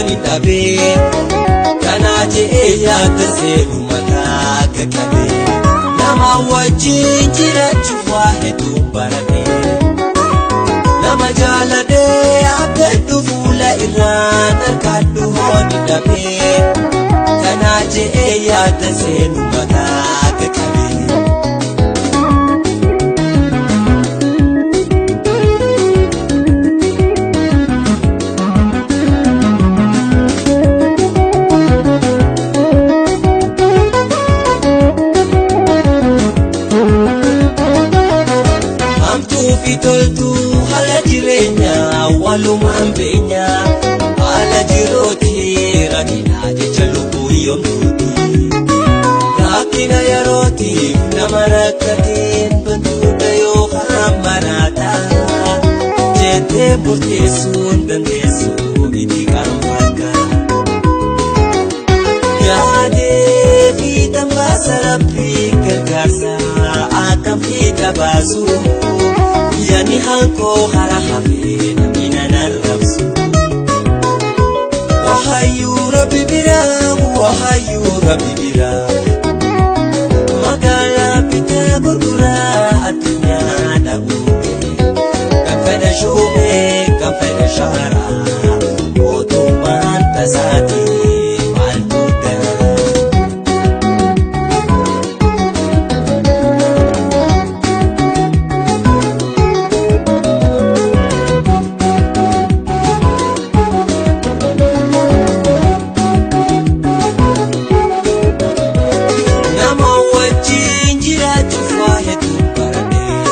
ni dhabee kanaa je'ee yaada seenu mataa qaqqabee nama wajjin jiraachuuf waa hedduun baradhee nama jaaladhee abdadhu fuula irraan harkaadhu hoo ni dhabee kanaa je'ee yaada seenu mataa qaqqabee. Hamtuu fi toltuu haala jireenyaa walumaan beenyaa haala jiruuti rakkina jecha lubbuu yoomtuuti. Rakkina yerootiif nama rakkateen bantuudha yookaan maraata jettee murteessuun dandeessu miti kan fakkaata. Yaadee fi tambaasa rabbii gargaarsa akka fiixa baasu. Yani hankoo hara hafee namni nan arrabsu. Wahayyuu rabbi biraa, wahayyuu rabbi biraa. Magaalaa bitaa gurguraa addunyaa dhabuume. Kan fedhe shuumee, kan fedhe shaaraa. Mootummaan tasaati maal guddaa. Nama wajjin jiraachuuf waa hedduun baradhee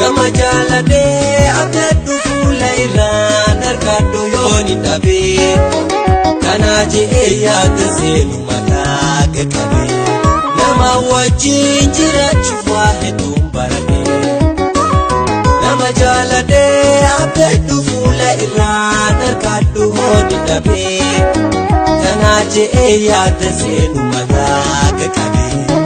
nama jaaladhee abdadhu fuula irraan harkaadhu yoo ni dhabee kanaa je'ee yaada seenu mataa qaqqabee nama wajjin jiraachuuf waa hedduun baradhee nama jaaladhee abdadhu fuula irraan harkaadhu yoo ni dhabee kanaa je'ee yaada seenu mataa qaqqabee.